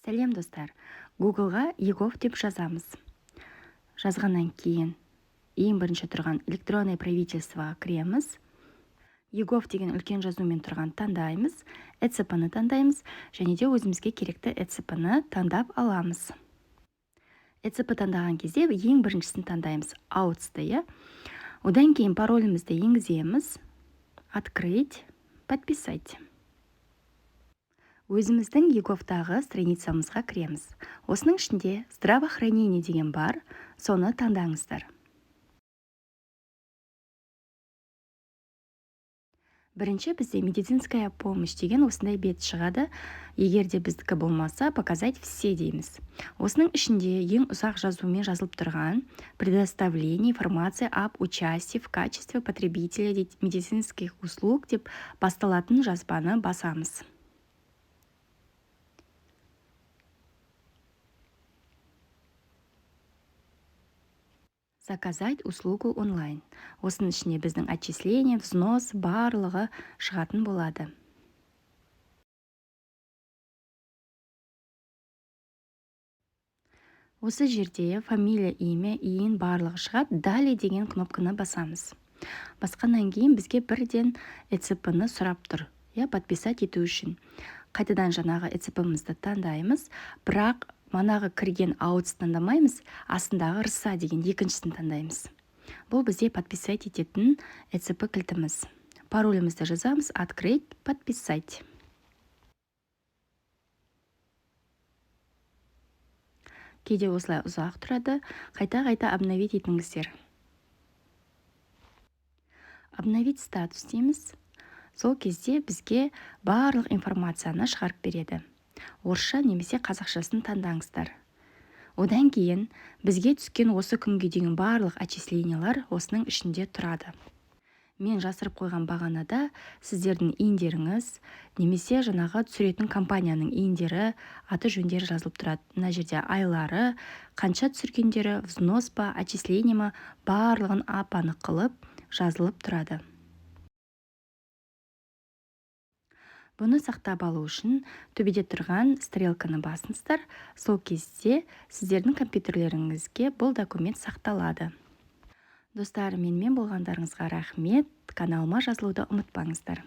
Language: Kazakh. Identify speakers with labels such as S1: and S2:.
S1: Сәлем, достар! Гуглға eGov деп жазамыз. Жазғаннан кейін ең бірінші тұрған «Электронное правительство» ға кіреміз. eGov деген үлкен жазумен тұрған таңдаймыз, ЭЦП-ны таңдаймыз және де өзімізге керекті ЭЦП-ны таңдап аламыз. ЭЦП таңдаған кезде ең біріншісін таңдаймыз, AUTH-ты, иә. Одан кейін паролімізді енгіземіз. Открыть, подписать. Өзіміздің eGov-тағы страницамызға кіреміз. Осының ішінде «Здравоохранение» деген бар, соны таңдаңыздар. Бірінші бізде «Медицинская помощь» деген осындай бет шығады. Егер де біздікі болмаса, «Показать все» дейміз. Осының ішінде ең ұзақ жазумен жазылып тұрған «Предоставление информации об участии в качестве потребителя медицинских услуг» деп басталатын жазбаны басамыз. «Заказать услугу онлайн». Осының ішіне біздің отчисление, взнос, барлығы шығатын болады. Осы жерде фамилия, имя, ИИН, барлығы шығады. «Далее» деген кнопканы басамыз. Басқаннан кейін бізге бірден ЭЦП-ны сұрап тұр, иә, подписать ету үшін. Қайтадан жаңағы ЭЦП-мізді таңдаймыз, бірақ манағы кірген AUTH таңдамаймыз, астындағы RSA деген екіншісін таңдаймыз. Бұл бізде подписать ететін ЭЦП кілтіміз. Паролімізді жазамыз. Открыть, подписать. Кейде осылай ұзақ тұрады, қайта қайта обновить етіңіздер. «Обновить статус» дейміз. Сол кезде бізге барлық информацияны шығарып береді. Орысша немесе қазақшасын таңдаңыздар. Одан кейін бізге түскен осы күнге дейін барлық отчислениялар осының ішінде тұрады. Мен жасырып қойған бағанада. Сіздердің ИИНдеріңіз немесе жаңағы түсіретін компанияның ИИНдері, аты жөндері жазылып тұрады. Мына жерде айлары, қанша түсіргендері, взнос па, отчисление ма, барлығын ап анық қылып жазылып тұрады. Бұны сақтап алу үшін төбеде тұрған стрелканы басыңыздар. Сол кезде сіздердің компьютерлеріңізге бұл документ сақталады. Достар, менімен болғандарыңызға рахмет! Каналыма жазылуды ұмытпаңыздар.